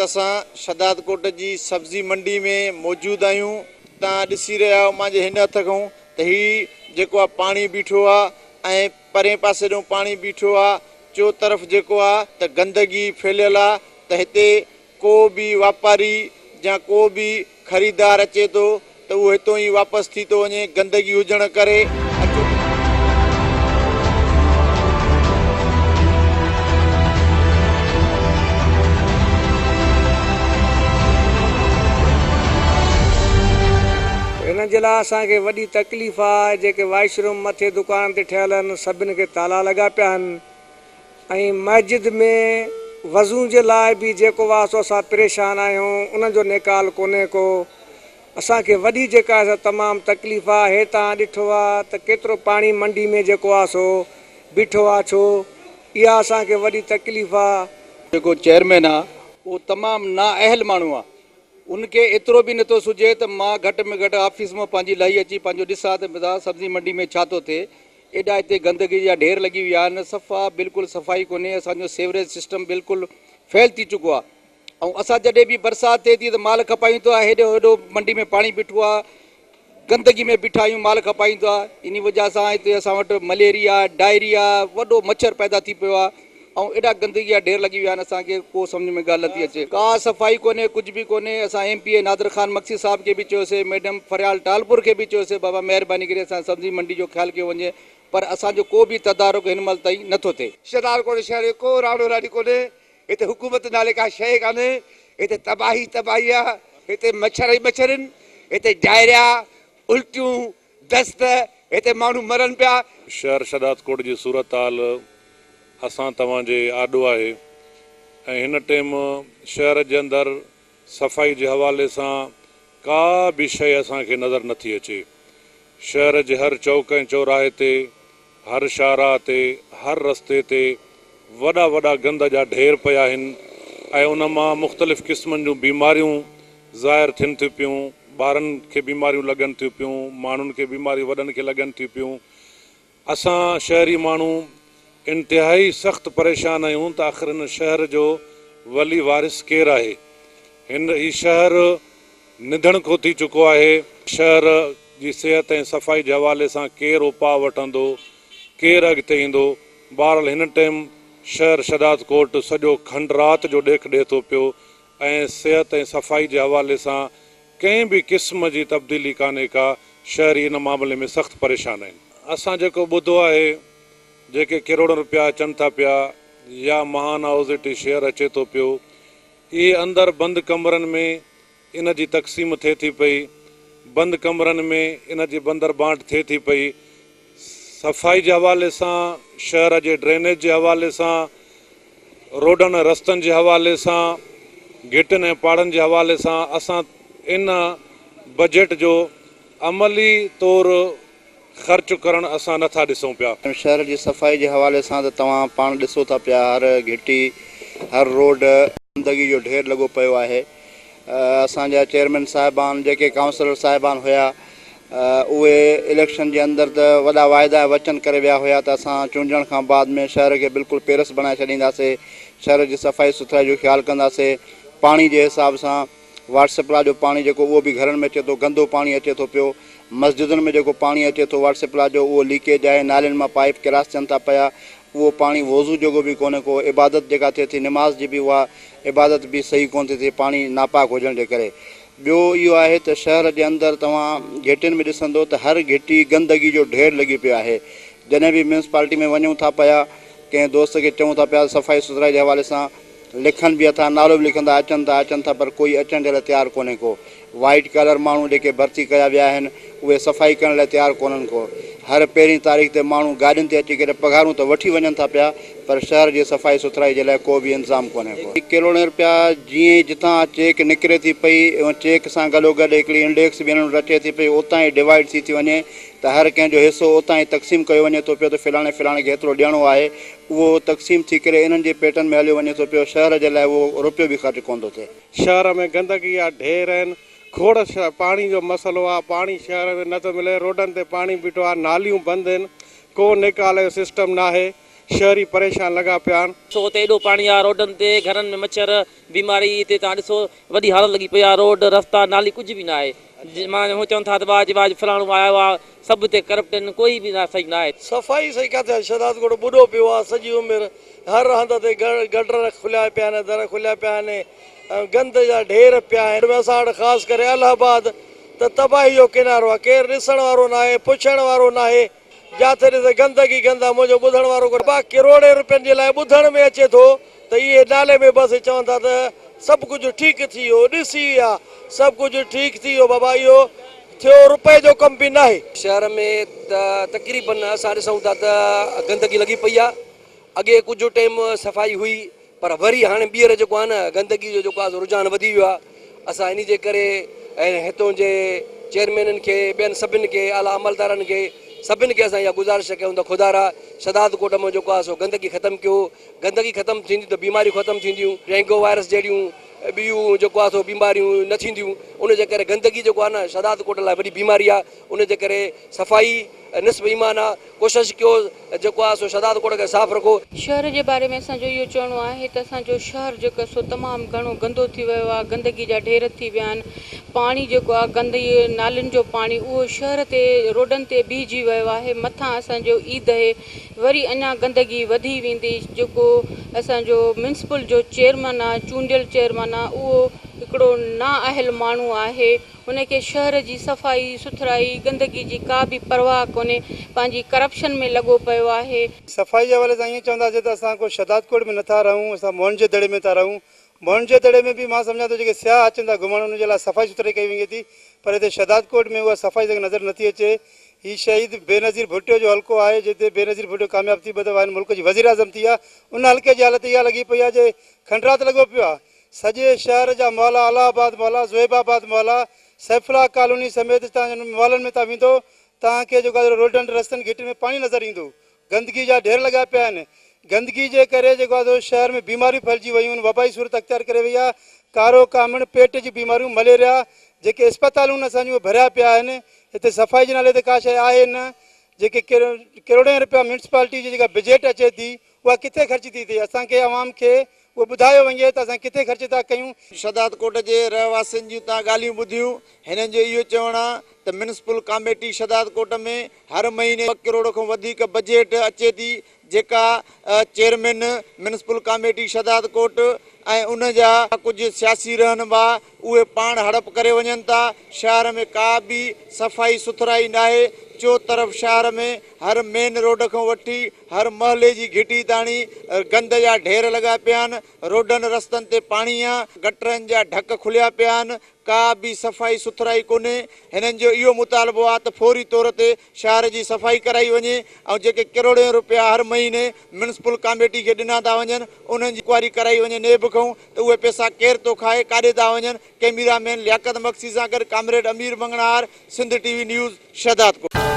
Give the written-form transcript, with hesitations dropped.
اسان شھدادڪوٽ جي سبزي منڊي ۾ موجود آهيون. توهان ڏسي رهيا آهيو مانجي هن هٿ کان ته هي جيڪو آ پاڻي بيٺو آ ۽ پرين پاسي ڏون پاڻي بيٺو آ چو طرف جيڪو آ ته گندگي ڦهليل آ ته هتي ڪو به واپاري يا ڪو به خريدار اچي ٿو ته اهو هتون ئي واپس ٿي ٿو وڃي گندگي هجڻ ڪري اچو ته. ان جي لاء اسان کي وڏي تڪليف آهي جيڪي واش روم مٿي دڪانن تي ٺهيل آهن سڀن کي تالا لڳا پيا آهن ۽ مسجد ۾ وضو جي لاء به جيڪو آ سو اسان پريشان آهيون انهن جو نيڪال ڪونهي ڪو اسان کي وڏي جيڪا آهي سا تمام تڪليف آ هي توهان ڏٺو آ ته ڪيترو پاڻي منڊي ۾ جيڪو آ سو بيٺو آ ڇو اها اسان کي وڏي تڪليف آ. جيڪو چيئرمين آ اهو تمام نااهل ماڻهو آ ان کي ايترو به نٿو سجهي ته مان گهٽ ۾ گهٽ آفيس مان پنهنجي لهي اچي پنهنجو ڏسان ته سبزي منڊي ۾ ڇا ٿو ٿئي ايڏا هتي گندگي جا ڍير لڳي ويا آهن صفا بلڪل صفائي ڪونهي اسان جو سيوريج سسٽم بلڪل فيل ٿي چڪو آهي ۽ اسان جڏهن به برسات ٿئي ٿي ته مال کپايون ٿا هيڏو هيڏو منڊي ۾ پاڻي بيٺو آهي گندگي ۾ بيٺا آهيون مال کپايون ٿا انهي وجه سان هتي اسان وٽ مليريا ڊائريا وڏو مڇر پيدا ٿي پيو آهي ۽ ايڏا گندگي جا ڍير لڳي ويا آهن اسان کي ڪو سمجهه ۾ ڳالهه نٿي اچي ڪا صفائي ڪونهي ڪجهه به ڪونهي اسان M P A Nadir Khan Magsi صاحب کي به چيوسي ميڊم فريال ٽالپور کي به چيوسي بابا مهرباني ڪري اسان سبزي منڊي جو خيال ڪيو وڃي پر اسان جو ڪو به تدارڪ هن مهل تائين نٿو ٿئي. شهدادڪوٽ شهر جو ڪو راڻو راڻي ڪونهي هتي حڪومت نالي ڪا شيء ڪانهي هتي تباهي تباهي آ هتي مڇر ئي مڇر آهن هتي ڊائريا الٽيون دست هتي ماڻهو مرن پيا. شهر شهدادڪوٽ جي صورتحال اسان توهان جي آڏو آهي ۽ هن ٽيم شهر جي اندر صفائي جي حوالي سان ڪا به شيء اسان کي نظر نٿي اچي. شهر جي هر چوڪ ۽ چوراهي تي، هر شاهراهه تي، هر رستي تي وڏا وڏا گند جا ڍير پيا آهن ۽ ان مان مختلف قسمن جون بيماريون ظاهر ٿين ٿيون پيون، ٻارن کي بيماريون لڳن ٿيون پيون، ماڻهن کي بيماريون وڏن کي لڳن ٿيون پيون. اسان شهري ماڻهو انتهائي سخت پريشان آهيون ته آخر هن شهر جو ولي وارث ڪير آهي؟ هن هي شهر نڌڻڪو ٿي چڪو آهي. شهر جي صحت ۽ صفائي جي حوالي سان ڪير اپاء وٺندو، ڪير اڳتي ايندو؟ بهرحال هن ٽيم شهر شهدادڪوٽ سڄو کنڊرات جو ڏيک ڏئي ٿو پيو ۽ صحت ۽ صفائي جي حوالي سان ڪنهن به قسم جي تبديلي ڪانهي ڪا، شهري ان معاملي ۾ سخت پريشان آهن. اسان جيڪو ٻڌو آهي جيڪي ڪروڙين روپيا اچن ٿا پيا يا ماهانه اوزيٽي شيئر اچي ٿو پيو اهي اندر بند ڪمرن ۾ ان جي تقسيم ٿئي ٿي پئي، بند ڪمرن ۾ ان جي بندر بانٽ ٿئي ٿي پئي، صفائي جي حوالي سان، شهر جي ڊرينيج جي حوالي سان، روڊن ۽ رستن جي حوالي سان، گهٽين ۽ پاڙن جي حوالي سان اسان ان بجيٽ جو عملي طور خرچ ڪرڻ اسان نه ٿا ڏسون پيا. شهر جي صفائي جي حوالي سان ته توهان پاڻ ڏسو ٿا پيا هر گهٽي هر روڊ گندگي جو ڍير لڳو پيو آهي اسان جا چيئرمين صاحبان جيڪي ڪائونسلر صاحبان هيا اهي اليڪشن جي اندر ته وڏا واعدا ۽ وچن ڪري ويا هيا ته اسان چونڊجڻ کان بعد ۾ شهر کي بلڪل پيرس بڻائي ڇڏينداسي شهر جي صفائي سٿرائي جو خيال ڪنداسي پاڻي جي حساب سان واٽر سپلاء جو پاڻي جيڪو اهو به گهرن ۾ اچي ٿو گندو پاڻي اچي ٿو پيو مسجدن ۾ جيڪو پاڻي اچي ٿو واٽر سپلاء جو اهو ليڪيج آهي نالين مان پائيپ ڪراس ٿين ٿا پيا اهو پاڻي وضو جوڳو به ڪونهي ڪو عبادت جيڪا ٿئي ٿي نماز جي به اها عبادت به صحيح ڪونه ٿي ٿئي پاڻي ناپاڪ هجڻ جي ڪري ٻيو اهو آهي ته شهر جي اندر توهان گهٽين ۾ ڏسندو ته هر گهٽي گندگي جو ڍير لڳي پيو آهي جڏهن به ميونسپالٽي ۾ وڃون ٿا پيا ڪنهن دوست کي چئون ٿا پيا صفائي سٿرائي جي حوالي سان لکن به اٿا نالو به لکندا اچن ٿا اچن ٿا پر ڪوئي اچڻ جي لاء تيار ڪونهي ڪو وائيٽ ڪالر ماڻهو جيڪي ڀرتي ڪيا ويا آهن اهي صفائي ڪرڻ لاء تيار ڪونهن ڪو هر پهرين تاريخ تي ماڻهو گاڏين تي اچي ڪري پگهارون ته وٺي وڃن ٿا پيا پر شهر جي صفائي سٿرائي جي لاء ڪو به انتظام ڪونهي ڪو. ڪروڙين رپيا جيئن ئي جتان چيڪ نڪري ٿي پئي ان چيڪ سان گڏوگڏ هڪڙي انڊيڪس به انهن وٽ اچي ٿي پئي اتان ئي ڊوائيڊ ٿي ٿي وڃي ته هر ڪنهن جو حصو اتان ئي تقسيم ڪيو وڃي ٿو پيو ته فلاڻي فلاڻي کي هيترو ڏيڻو آهي اهو تقسيم ٿي ڪري انهن جي پيٽن ۾ هليو وڃي ٿو پيو شهر جي لاء اهو روپيو به خرچ ڪونه ٿو ٿئي. شهر ۾ گندگي جا ڍير آهن، کوڙ پاڻي جو مسئلو آهي، پاڻي شهر ۾ نه ٿو ملي، روڊن تي پاڻي بيٺو آهي، ناليون بند آهن، ڪو نيڪال جو سسٽم ناهي، شهري پريشان لڳا پيا آهن. ڏسو هتي ايڏو پاڻي آ روڊن تي گهرن ۾ مڇر بيماري هتي توهان ڏسو وڏي حالت لڳي پئي آ روڊ رستا نالي ڪجهه به ناهي ماڻهو چون ٿا ته واهه جي واهه فلاڻو آيو آ سڀ هتي ڪرپٽ آهن ڪوئي به صحيح ناهي. صفائي صحيح ڪاٿي آ شهداد ڪوٽ ٻڏو پيو آ سڄي عمر هر هنڌ تي گٽر کليا پيا آهن در کليا پيا آهن ۽ گند جا ڍير پيا آهن اسان وٽ خاص ڪري الهه آباد ته تباهي جو ڪنارو آ ڪير ڏسڻ وارو ناهي پڇڻ وارو ناهي. جاٿي ڏس گندگي گند آ منهنجو ٻڌڻ وارو ڪونهي. ابا ڪروڙين روپين جي لاء ٻڌڻ ۾ اچي ٿو ته اهي نالي ۾ بس چون ٿا ته سڀ ڪجهه ٺيڪ ٿي ويو ڏسي ويا سڀ ڪجهه ٺيڪ ٿي ويو بابا اهو ٿيو روپئي جو ڪم به ناهي. شهر ۾ ته تقريبن اسان ڏسون ٿا ته گندگي لڳي پئي آ اڳي ڪجهه ٽيم صفائي هئي پر وري هاڻي ٻيهر جيڪو آهي نه گندگي جو جيڪو آهي سو رجحان وڌي ويو آهي اسان انهي جي ڪري ۽ هتون جي چيئرمينن کي ٻين سڀن کي اعليٰ عملدارن کي سڀن کي اسان اها گذارش ڪيون ته خدارا شهداد ڪوٽ مان جيڪو آهي سو گندگي ختم ڪيو گندگي ختم ٿيندي ته بيماريون ختم ٿينديون ڊينگو وائرس جهڙيون ٻيون جيڪو آهي سو بيماريون نه ٿينديون ان جي ڪري گندگي جيڪو آهي نه شهداد ڪوٽ لاء وڏي بيماري آهي ان جي ڪري صفائي نصف ايمان آ ڪوشش ڪيو جيڪو آ سو شھداد ڪوٽ کي صاف رکو. شهر جي باري ۾ اسان جو اهو چوڻو آهي ته اسان جو شهر جيڪو سو تمام گهڻو گندو ٿي ويو آهي گندگي جا ڍير ٿي ويا آهن پاڻي جيڪو آهي گندي نالين جو پاڻي اهو شهر تي روڊن تي بيهجي ويو آهي مٿان اسان جو عيد اهي وري اڃا گندگي وڌي ويندي جيڪو اسان جو ميونسپل جو چيئرمن آهي چونڊيل چيئرمن آهي اهو هڪڙو نااهل ماڻهو آهي هن کي شهر جي صفائي سٿرائي گندگي جي ڪا به پرواهه ڪونهي پنهنجي ڪرپشن ۾ لڳو پيو آهي. صفائي جي حوالي سان ائين چونداسين ته اسان ڪو شهدادڪوٽ ۾ نٿا رهون اسان موهن جي دڙي ۾ ٿا رهون موهن جي دڙي ۾ به مان سمجهان ٿو جيڪي سياح اچن ٿا گهمڻ انهن جي لاء صفائي سٿرائي ڪئي وڃي ٿي پر هتي شهدادڪوٽ ۾ اها صفائي اسان کي نظر نٿي اچي هي شهيد بينظير ڀٽو جو حلقو آهي جتي بينظير ڀٽو ڪامياب ٿي ٻه دفعا هن ملڪ جي وزيراعظم ٿي آهي ان حلقي جي حالت اها لڳي پئي آهي جي کنڊرات لڳو پيو آهي سڄي شهر جا محلا الله آباد محلا، زويب آباد محلا، سيف الله ڪالوني سميت توهان جن محلن ۾ توهان ويندو توهان کي جيڪو آهي روڊن رستن گهٽين ۾ پاڻي نظر ايندو گندگي جا ڍير لڳا پيا آهن گندگي جي ڪري جيڪو آهي سو شهر ۾ بيماريون ڦهلجي ويون آهن وبائي صورت اختيار ڪري وئي آهي ڪارو ڪامڻ پيٽ جون بيماريون مليريا جيڪي اسپتالون اسان جون اهي ڀريا پيا آهن هتي صفائي جي نالي تي ڪا شيء آهي نه جيڪي ڪروڙين رپيا ميونسپالٽي جي جيڪا بجيٽ اچي ٿي اها ڪٿي خرچ ٿي ٿئي اسان کي عوام کي اهو ٻڌايو وڃي ته اسان ڪٿي خرچ ٿا ڪيون. شھدادڪوٽ جي رهواسين جون توهان ڳالهيون ٻڌيون، هنن جو اهو چوڻ آ ته ميونسپل ڪاميٽي شھدادڪوٽ ۾ هر مهيني ٻه ڪروڙ کان وڌيڪ بجيٽ اچي ٿي جيڪا چيئرمين ميونسپل ڪاميٽي شھدادڪوٽ ۽ ان جا ڪجهه سياسي رهنما اهي پاڻ هڙپ ڪري وڃن ٿا، شهر ۾ ڪا به صفائي سٿرائي ناهي، چو طرف شهر ۾ هر مين روڊ کان وٺي هر محلي جي گهٽي تاڻي گند جا ڍير لڳا پيا آهن، روڊن رستن تي پاڻي آ، گٽرن جا ڍڪ کليا پيا آهن، ڪا به صفائي سٿرائي ڪونهي، هنن جو اهو مطالبو آ ته فوري طور تي شهر جي صفائي ڪرائي وڃي ۽ جيڪي ڪروڙين روپيا هر مهيني ميونسپل ڪاميٽي کي ڏنا ٿا وڃن انهن جي انڪوائري ڪرائي وڃي نيب کان ته اهي پئسا ڪير ٿو کائي ڪاڏي ٿا وڃن، ڪئميرا مين لياقت مگسي سان گڏ comrade Amir Manganhar, Sindh T V news, Shahdadkot.